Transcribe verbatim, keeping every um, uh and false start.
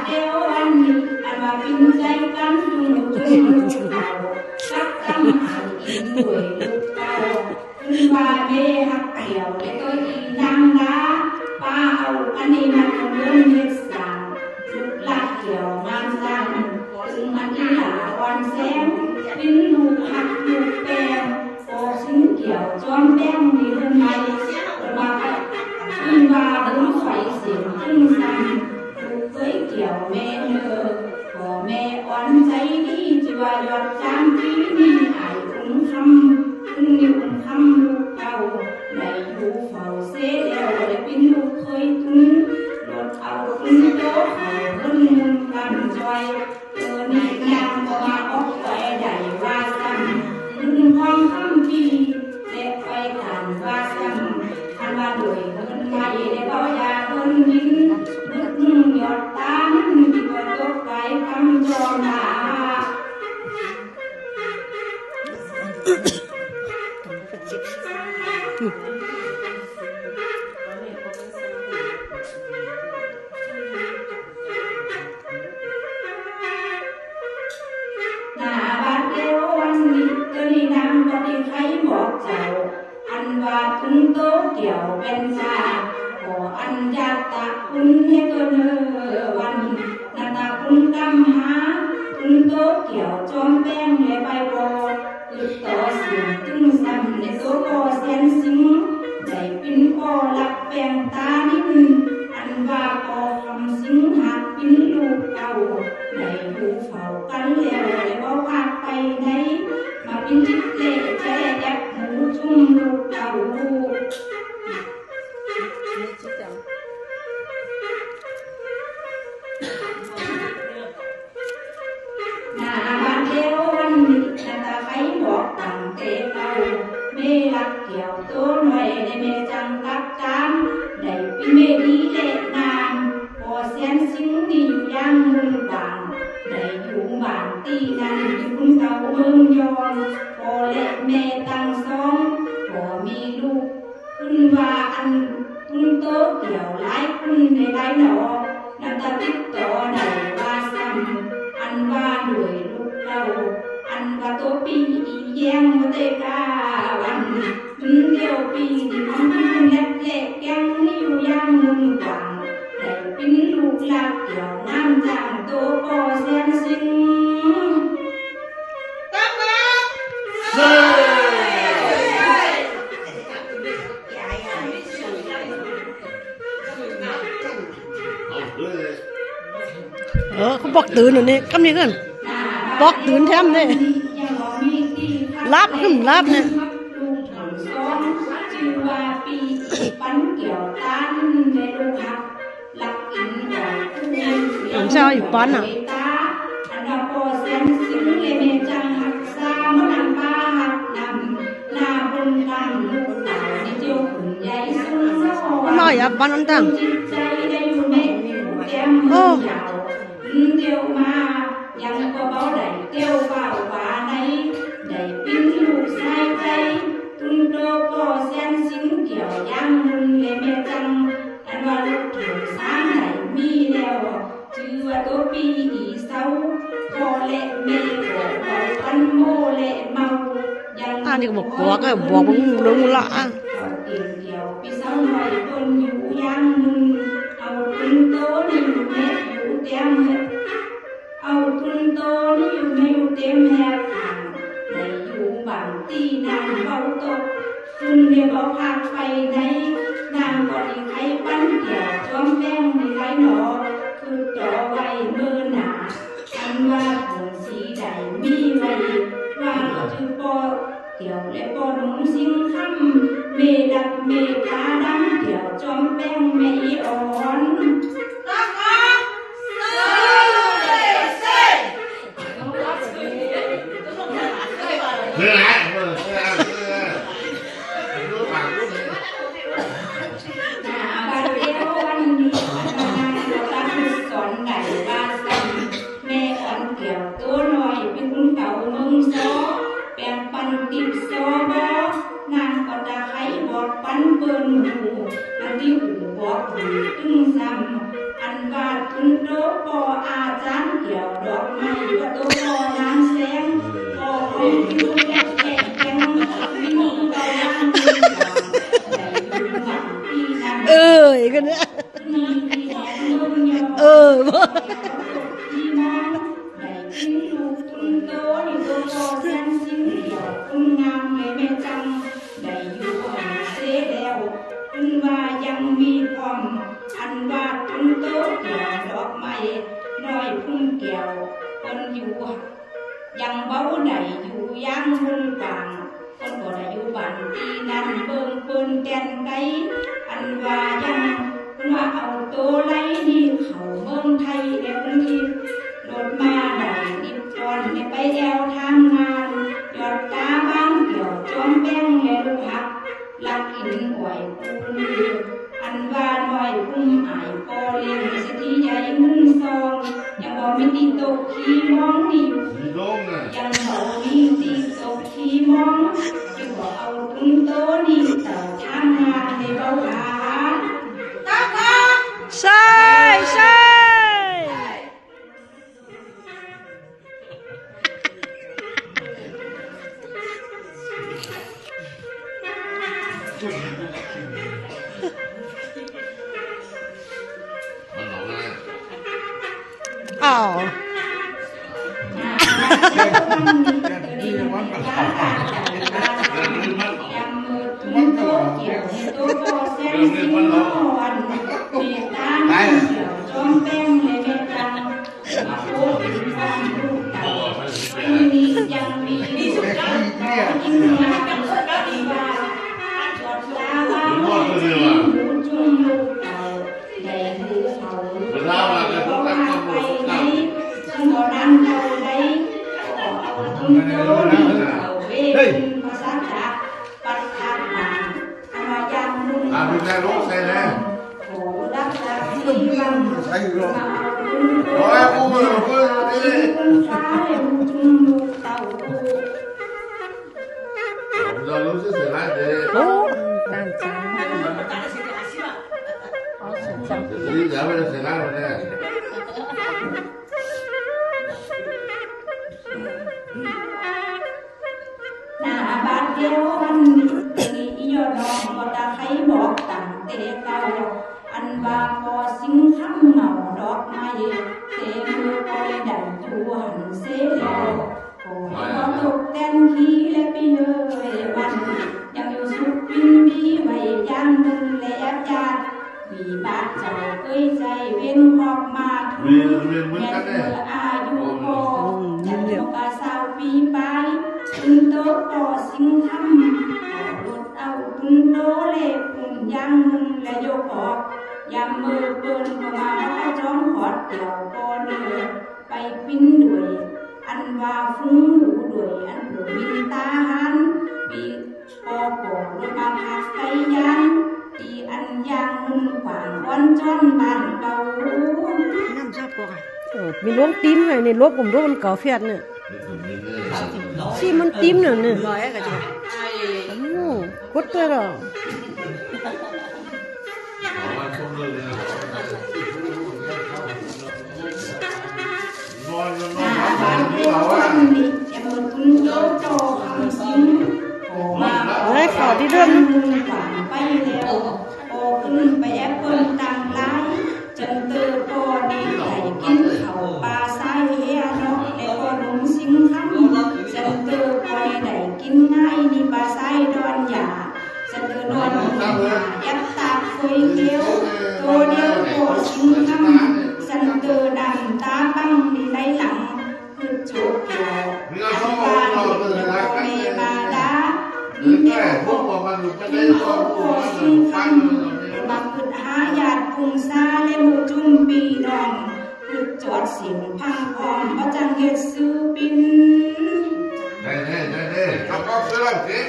เตียวอันนี้อันว่าปิ้นใจ๋กันจุ่มจุ่มลูกเต้า กับกำอันอินด้วยลูกเต้า เปิ้นว่าแม่ฮักเตียวและก็อีนางดา ปาเอาอันนี้มาทำเรื่องเฮ็ดสร้าง ลูกหลานเตียวงามจัง ซึ่งอันนี้หลาอ่อนแสง ปิ้นลูกฮักลูกแป้ง ปอสิงเตียวจอมแป้งมีเรื่องใด เปิ้นว่า เปิ้นว่าบุญไฟเสียงตึงสั่น ลูกเขยเตียวแม่เนอ พ่อแม่อ่อนใจ๋ดี จื้อว่ายอดจามปีนี้ อ้ายอุ้มคำ เปิ้นนี่อุ้มคำลูกเต้า ได้อยู่เฝ้าเสียแล้ว ได้ปิ้นลูกเขยตึง รถเอาตึงโตเขาเปิ้นมุ่งกันจอย เออ นี่นางก็มาออกไปได้ว่าซ้ำ บุญของคำปี และไปตามว่าซ้ำ คันว่าด้วยเงินไหลและเบายาเปิ้นกิน บุญหนึ่งยอดตานั้นที่ก็ตกไปคำจอมลา หน้าบาดเดียววันนี้ เจ้านี่นางก็ได้ไขบอกเจ้า อันว่าตุนโตเกี่ยวเป็นซา ขออันญาตะคุณให้เกินเออวัน หน้าตาคุณกำหา ตุนโตเกี่ยวจอมแป้งและใบบอก ติดต่อเสียงตึงซ้ำในโตพ่อแสนสิงห์ ได้ปิ้นพ่อรักแป้งตานิน อันว่าพ่อคำสิงห์หากปิ้นลูกเต้า ได้อยู่เฝ้ากันแล้ว ได้บ่พลาดไปไหน มาปิ้นจิตเล่แจ้แอบหูจุ่มลูกเต้า หน้าบาดเดียววันนี้ หน้าตาไขบอกตั้งแต่เก่า แม่รักเกี่ยวโตน้อย และแม่จังตักตาม ได้ปิ้นแม่ดีและนาง พ่อแสนสิงห์นี่อยู่อย่างเมืองบาง ได้อยู่บ้านตี้นั้น อยู่คุณเก่าเมืองยอง พ่อและแม่ตั้งสอง พ่อมีลูก คุณว่าอันคุณโตเกี่ยวหลายคุณในหลายหนอ นับแต่ติดต่อได้ว่าซ้ำ อันว่าด้วยลูกเต้า อันว่าโตปีอีแยงบ่ได้กล้าวัน อืม เดียวปีนี่มันเล็กเล็กยังนี่อยู่อย่างมุ่งหวัง ได้ปิ้นลูกหลานเกี่ยวน้ำจางโตพ่อแสนสิงห์ เออ เขาบอกตื่นอันนี้ ก็มีขึ้น บอกตื่นแถมนี่ หลับขึ้น หลับเนี่ย ผมจะเอาอีกปันน่ะ มาอย่าปันอันตั้ง โอ้ เตียวมา ยังก็เบาได้เตียวเบาว่าใน ได้ปิ้นลูกชายใจ ตุนโตพ่อแสนสิงห์เกี่ยวอย่างมึงและแม่จัง อันว่าลูกเถิงสร้างได้มีแล้ว จื้อว่าโตปีอีเศร้า พ่อและแม่ก็เบาปันโมและเมา ยัง อันนี้ก็บอก บอกก็บอกมึงลงละอ่ะ เขาเกี่ยวเกี่ยวปีเศร้าน้อยคนอยู่อย่างมึง เอาตุนโตนี่อยู่แม่อยู่แต้ม เอาตุนโตนี่อยู่ในอยู่เต็มแฮบห่าง ได้อยู่บ้านตี้นางเบาตก ตุนได้บ่พักไปไหน นางก็ได้ไขปันเกี่ยวจอมแป้งในหลายหนอ คือต่อไว้เมื่อหน้า อันว่าถุงสีใดมีไว้ ว่าจื้อปอ เกี่ยวและปอหนุ่มสิงห์คำ เมดักเมตาดำเกี่ยวจอมแป้งแม่อีอ่อน บาดเดียววันนี้ อัตมาก็ตั้งสอนได้ว่าซ้ำ แม่อ่อนเกี่ยวโตน้อย เป็นคนเก่าเมืองซอ แปลงปันติดซอบอ นางก็ตาไขบอกปันเปิ้นหู อันที่หูบอกหูตึงซ้ำ อันว่า เออ อีกคนเนี่ย เออ ได้อยู่หั้นเสียแล้ว เปิ้นว่ายังมีพร้อม อันว่าตุนโตเกี่ยวดอกไม้ น้อยพุ่มแก้ว เปิ้นอยู่ ยังเบาได้อยู่อย่างมุ่งกว้าง เปิ้นก็ได้อยู่บ้านตี้นั้น เบิ่งเปิ้นแต่นไกล อันว่ายัง เปิ้นว่าเอาโตไล่นี่เข้าเมืองไทยแล้วนี่ รถมาได้นิดตอนได้ไปแอวทางงาน ยอดตาบางเกี่ยวจอมแบงและลูกหัก ลักอินอ้อยปูน อันว่าน้อยอุ้มอายปอเลี้ยงสิทธิใหญ่มุ่งซอง ยังบ่มีที่ตกที่มองนี่อยู่ ยังบ่มีที่ตกที่มอง ยังบ่เอาตุ้นโตนี่เต่าทางงานในเบาหา ใช่ ใช่ อ้าว โอ้ ตั้งใจ หน้าบาดเดียวกันนี้ อียอดดอกก็ตะไคร้บอกตั้งแต่เก่า อันว่าพอสิงคำเหงาดอกไม้ แต่เมื่อก็ได้อยู่หันเสียแล้ว โอ้ย ขอตกแต่งทีและปีเลยวัน ยังอยู่สุขยินดีไว้อย่างหนึ่งแลบญาติ มีบาดเจ้าเอ้ยใจเวียนหอบมาถึง เวียน เวียนเหมือนกันเนี่ย แม่นเมื่ออายุพอ ยังอยู่กับสาวปีปลาย ถึงโตต่อสิงคำ ก็หลุดเอาถึงโตเลขคุณอย่างหนึ่งและยกออก ยามเมื่อเปิ้นก็มาว่าจ้องขอดเดี่ยวก่อนเลย ไปปิ้นด้วย อันว่าฟุ้งหมูด้วย อันผู้มีตาหัน ปีปอปอรถมาพักไกลยาน ตีอันยางมุ่งขวางอ้อนจ้อนบ้านเก่า น้ำชอบปอกอ่ะ เออ มีหลวงติมเลยนี่ ลบผมด้วยมันเก่าเฟียดเนี่ย สิมันติมเนี่ยเนี่ย โอ้ กดตัวละ เฮ้ย ข่าวที่เรื่อง โอ้ ขึ้นไปแอปเปิ้ลตังหลาย จันเตอร์ปอนี่ได้กินข้าวปลาไส้เฮียเนาะ แล้วก็ลุงสิงคำ จันเตอร์ปอนี่ได้กินง่ายนี่ปลาไส้ดอนหยา จันเตอร์นอนหยายัดตากเฟยเดียว ตัวเดียวปอสิงคำ จันเตอร์ดำตาบังนี่ในหลัง คือโจกแก้ว อันว่าเด็กและพ่อแม่บาดา มีแม่พวกกินเขาก็สิงคัน มาคือหาญาติพุงซาและหมู่จุ่มพี่น้อง คือจอดเสียงพังพร้อม บ่จังเฮ็ดซื้อปิ้น ได้เด้ ได้เด้ ครับ ครับ เสื้อเหลืองสิ